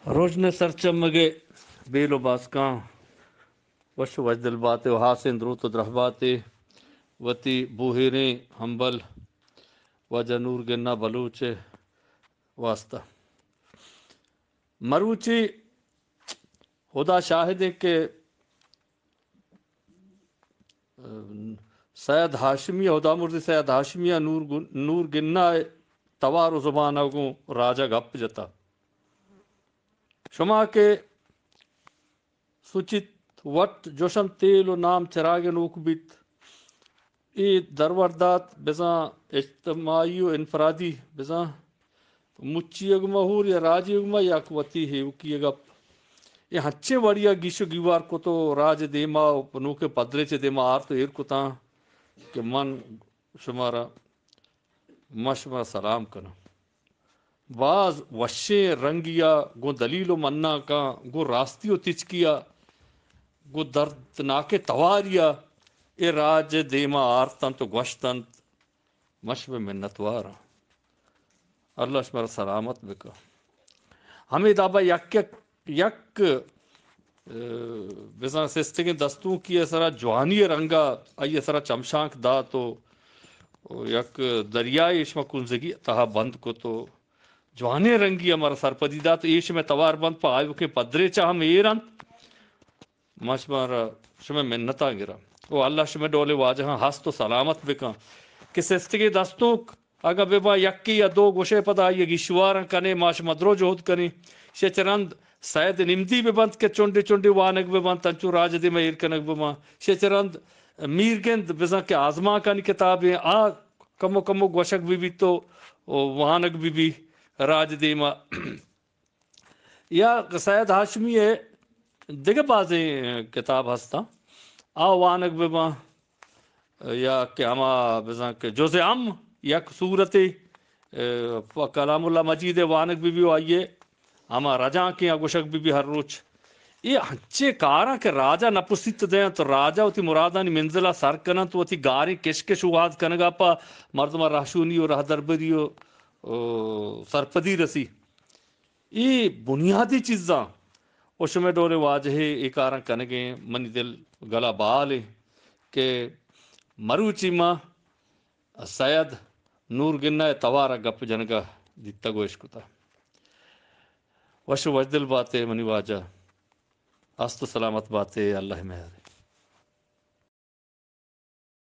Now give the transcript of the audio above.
روژن سرچمگ ءِ بیل و باسکاں وش و وشدل بات ئے و ہاسیں دروت و درہبات ئے وتی بوہیریں ہمبل واجہ نور گنا بلوچ ءِ واسطہ۔ مروچی ہدا شاہد ایں کہ سید ہاشمی ءَ، ہدامرزی سید ہاشمی ءَ نور گن-، نور گنا ءِ توار و زبان ءَ گوں راج ءَ گپ جتا۔ شما کہ سوچیت وت جوشن تیل و نام چراگ نوک بیت، اے درور دات بزاں اجتماعی و انفرادی، بزاں مچی ءَ گما ہور یا راجی ءَ گما یا کہ وتی ہیوکی ءِ گپ۔ اے ہنچیں وڑی ءَ گیش و گیوار کت و راج ءِ دیما و نوکیں پدریچ ءِ دیما آرت و ایر کتاں کہ من شمارا، من شمارا سلام کناں۔ باز وشیں رنگی ءَ گوں دلیل و مناکاں، گوں راستی و تچکی ءَ، گوں دردناکیں تواری ءَ اے راج ءِ دیما آرت انت و گوشت انت، من شمئے منتوار آں۔ اللہ شمارا سلامت بکن۔ ہمے دابا یک یک، یک، ءَ، بزاں سستگیں دستونکی ءِ سرا جوانی ءِ رنگ ءَ آئی ءِ سرا چمشانک دات و، و یک دریائے شما کنزگی ءِ تہا بند کت و جوانیں رنگی ءَ مارا سرپدی دات و اے شمئے توار بنت پہ آیوکیں پدریچ ءَ ہم ایر انت۔ ما شمارا، شمئے منتاں گراں۔ او اللہ شمئے ڈولیں واجہاں ہست و سلامت بکن کہ سستگیں دستونک اگاں بہ باں یکے یا دو گوشئے پدا آئی ءَ گیشواراں کنیں، ما شما درو جہد کنیں۔ شے چہ رند سید نمدی بہ بنت کہ چنڈے چنڈے وانگ بہ بنت، انچو راج ءِ دیما ایر کنگ بہ باں۔ شے چہ رند میرگند بزاں کہ آزمانکانی کتابے آ کمو کمو گوشگ بہ بیت و وانگ بہ بی راج ءِ دیما۔ یا سید ہاشمی ءِ دگہ بازیں کتاب ہستاں، آ وانگ بہ باں، یا کہ ہما بزاں کہ جزء عم یک سورتے، ءَ، پہ کلام اللہ مجید ءَ وانگ بہ بی و آئی ءِ ہما رجانکیں ءَ گوشگ بہ بی ہر روچ۔ اے انچیں کاراں کہ راجا نپسیت دینت، راجا وتی مرادانی منزلا سر کننت، وتی گاریں کشکش و واد کنگا پہ مردما رہشونی و رہدربری و، و سرپدی رسی۔ اے بنیادی چیزاں و شمئے ڈولیں واجہے اے کاراں کنگیں، منی دل گلا بال ایں کہ مروچی ما سید نور گنا ءِ توار ءَ گپ جنگ ءَ دیتگ و اشکتہ۔ وش و وشدل بات ئے منی واجہ، ہست و سلامت بات ئے، اللہ ءِ مہر۔